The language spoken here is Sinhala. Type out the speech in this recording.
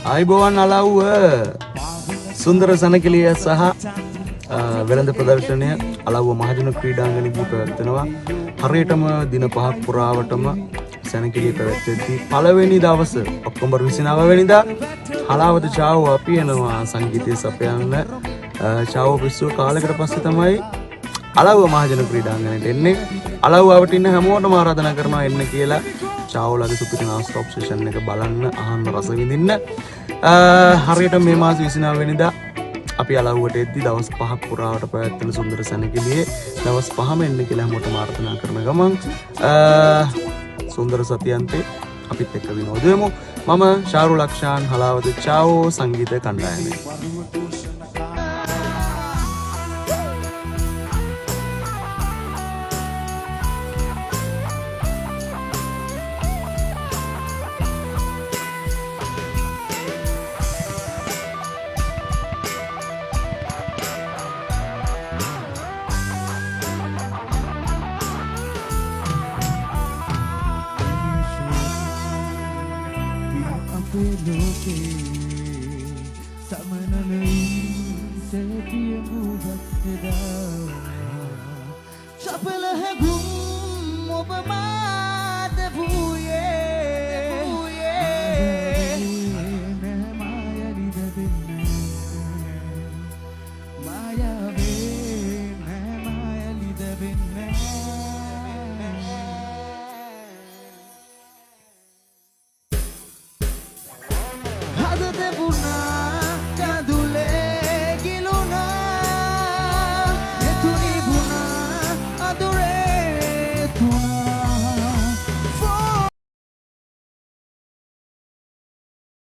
ආයුබෝවන් අලව්ව. සුන්දර සනකිලිය සහ වෙළඳ ප්‍රදර්ශනය අලව්ව මහජන ක්‍රීඩාංගණයේදී පැවැත්වෙනවා. හරියටම දින 5ක් පුරාවටම සැනකිලිය පැවැත්වෙද්දී පළවෙනි දවස ඔක්තෝබර් 29 වෙනිදා හලාවත චාවෝ අපි එනවා සංගීතය සපයන්න. චාවෝ පිස්සුව කාලයකට පස්සේ තමයි අලව්ව මහජන ක්‍රීඩාංගණයට එන්නේ. අලව්වට ඉන්න හැමෝටම ආරාධනා කරනවා එන්න කියලා. චාවෝලාගේ සුපිරි නාස් ටොප් සෙෂන් එක බලන්න, අහන්න, රස විඳින්න. හරියට මේ මාස 29 වෙනිදා අපි අලව්වට එද්දි දවස් 5ක් පුරාවට පැවැත්වෙන සුන්දර සැනකිලියේ දවස් 5ම එන්න කියලා හැමෝටම ආරාධනා කරන ගමන් සුන්දර සතියන්තේ අපිත් එක්ක විනෝද වෙමු. මම ශාරු ලක්ෂාන් හලාවත චාවෝ සංගීත කණ්ඩායමේ. අපේ ලෝකේ සමනලයින් සැලකිය මුහත් එදා චපල හැඟුම් ඔබ